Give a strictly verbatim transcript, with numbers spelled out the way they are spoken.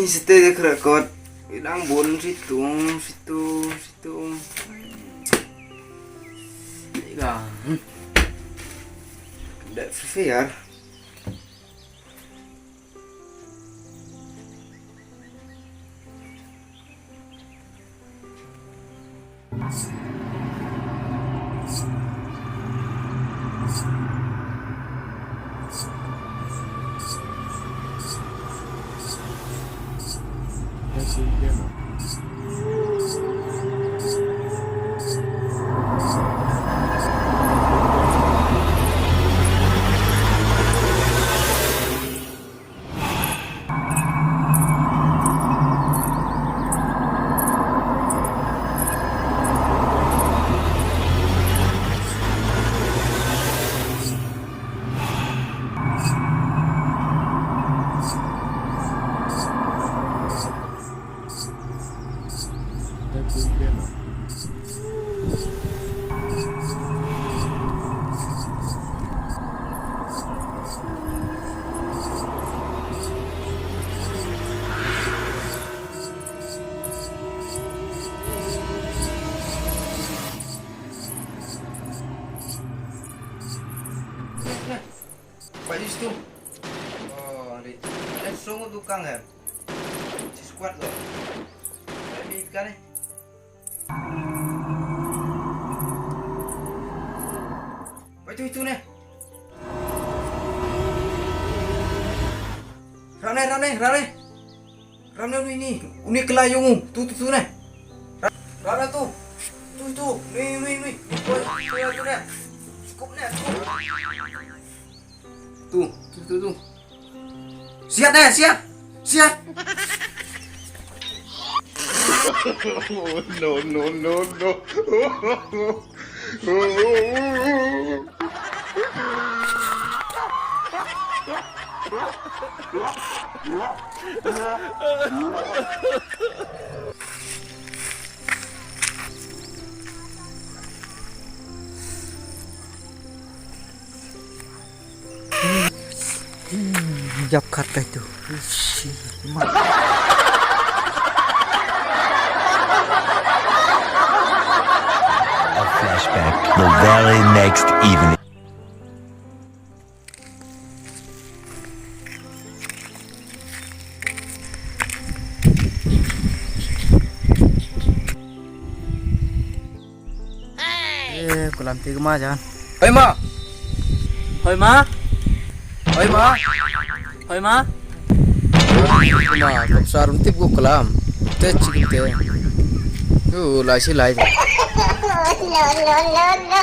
Site de kra kot. Idang bun situng, situng, situng. Idang. That fair. Pajis tu. Oh, di. Eh, sungguh tukang, eh. Si squad tu. Eh, ni ikan ni. Wait, tu, tu ni. Rame, rame, rame. Rame ni, ni. Uni kelai yung. Tu, tu, tu ni. Ra-, rame tu. Tu, tu. Ni, ni, ni. Tu, tu, tu ni. Cukup ni, cukup. Tu, tu, tu, tu. Siap deh, siap. Siap. No, no, no, no. Jap kat kai tu. Shi, ma. A flashback. The very next evening. Eh, kulam ti kema jan. Hoi ma. Hoi ma. Hoi ma. Hoi ma. Hoi ma, kam sar tip ku kulam. Te chikim te. Yo, lai si lai. No, no, no, no.